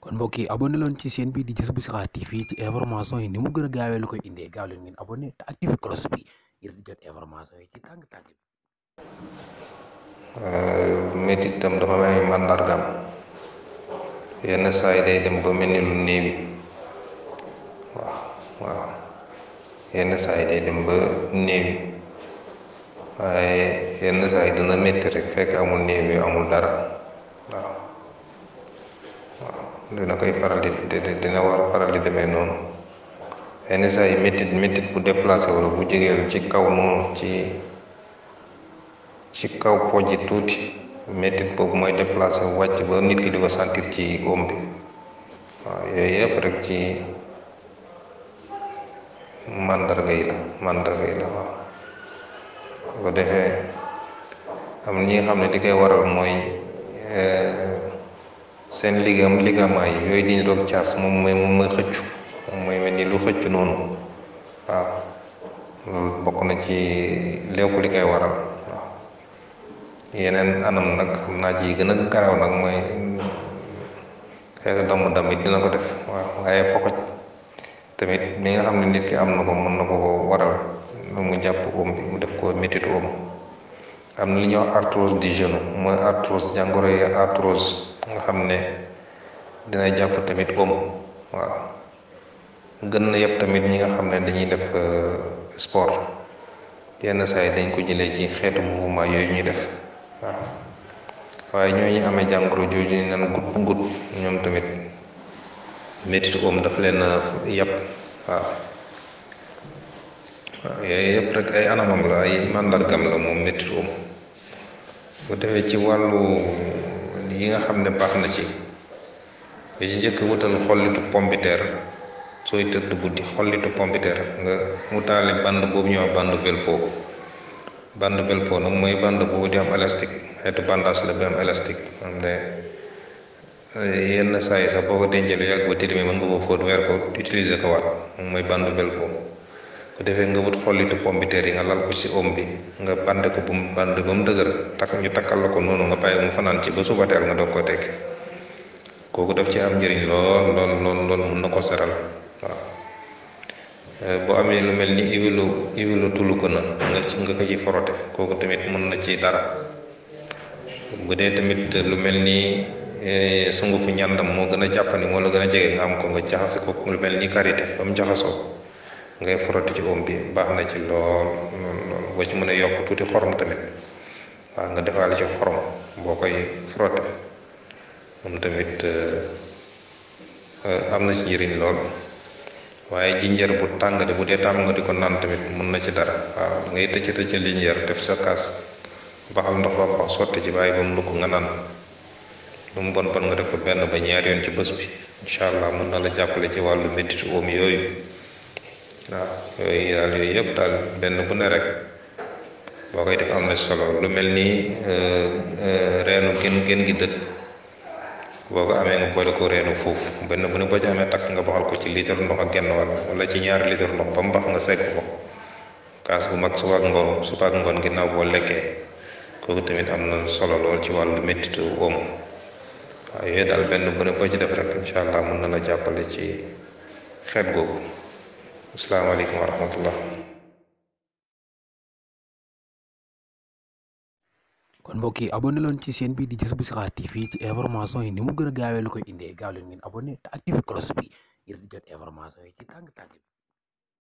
kon mbokk yi abonné leen ci chaîne bi di Jazboul Chikhar TV ci information yi ni mu gën a gaawee la koy indee gaaw leen ngeen abonné te activé cloche bi ngir di jot information yi ci tàng-tàng bi. métit tam dafa may màndargam yenn saa yi day dem ba mel ni lu néewi waaw yenn saa yi day dem ba néewi waaye yenn saa yi dina métti rek fekk amul néewi amul dara waaw dina koy faral dina war a faral di demee noonu yenn saa yi métit bu déplacé wala bu jegeel ci kaw noonu ci kaw poj yi tuuti métit boobu mooy déplacé wàcc ba nit ki di ko sentir ci oom bi waaw yooyu yëpp rek ci màndarga yi la waaw bu ko defee am ñi nga xam ne di koy waral mooy seen ligament yi yooyu di doog caas moom mooy xëccu mooy mel ni lu xëccu noonu waaw loolu bokk na ci lépp li koy waral waaw yeneen anam nag xam naa ci gën a garaaw nag mooy xeetu damm it dina ko def waaw waaye foxoj tamit mi nga xam ne nit ki am na ko mën na ko waral mu jàpp oom bi mu def ko métitu oom am na li ñuy wax arthrose du genou mooy arthrose jàngoro yi arthrose nga xam ne dina jàpp tamit oom waaw gën na yëpp tamit ñi nga xam ne dañuy def sport yenn saa yi dañ ko jëlee ci xeetu mouvement yooyu ñuy def waaw waaye ñooñu amee jàngoro jooju ñu naan gut ñoom tamit métitu oom daf leen yàpp waaw yooyu yëpp rek ay anamam la ay màndargam la moom métitu oom bu defee ci wàllu yi nga xam ne baax na ci bi ci njëkk wutal xollitu pompiteer sooy tëdd guddi xollitu pompiteer nga wutaale band boobu ñuy wax bande velpo nag mooy bande boobu di am élastique xeetu bandage la bi am élastique am ne yenn saa yi sax boo ko dencee lu yàgg ba tilimee mën nga ko fóot weer ko utiliser ko waat moom mooy bande velpo ko defee nga wut xollitu pompiteer yi nga lal ko ci oom bi nga bande ko ba mu dëgër ñu takkal la ko noonu nga bàyyi mu fanaan ci ba suba teel nga doog koo tekki kooku daf ci am njëriñ lool mun na ko seral waaw boo amee lu mel ni iwilu tulu ko na nga ko ci forote kooku tamit mën na ci dara bu dee tamit lu mel ni sungufu ñàndam moo gën a jàppandi moo la gën a jege nga am ko nga jaxase ko lu mel ni karité ba mu jaxasoo ngay forote ci oom bi baax na ci lool boo ci mën a yokk tuuti xorom tamit waaw nga defaale ci xorom boo koy frotte moom tamit am na ci njëriñ lool waaye jinjeer bu tàngate bu dee tàmm nga di ko naan tamit mën na ci dara waaw da ngay tëcc jinjeer def sa kaas baxal ndox ba bax sotti ci bàyyi ba mu lugg nga naan lu mu bon nga def ko benn ba ñaari yoon ci bés bi incha allah mën na la jàppale ci wàllu métitu oom yooyu waaw yooyu yëpp daal benn bu ne rek boo koy def am na solo lu mel ni reenu gën gi dëkk boo ko amee nga boole ko reenu foofu benn bu ne boo ci amee takk nga baxal ko ci litre ndox ak genn wala ci ñaari litre ndox ba mu bax nga segg ko kaas bu mag suba ak ngoon ginnaaw boo lekkee kooku tamit am na solo lool ci wàllu méttitu oom waaw yooyu daal benn bu ne boo ci def rek incha allah mën na la jàppale ci xeet googu asalaamaaleykum wa rahmatullah. kon mbokk yi abonné leen ci chaîne bi di Jazboul Chikhar TV ci information yi ni mu gën a gaawee la koy indee gaaw leen ngeen abonné te activé cloche bi ngir di jot information yi ci tàng-tàng bi.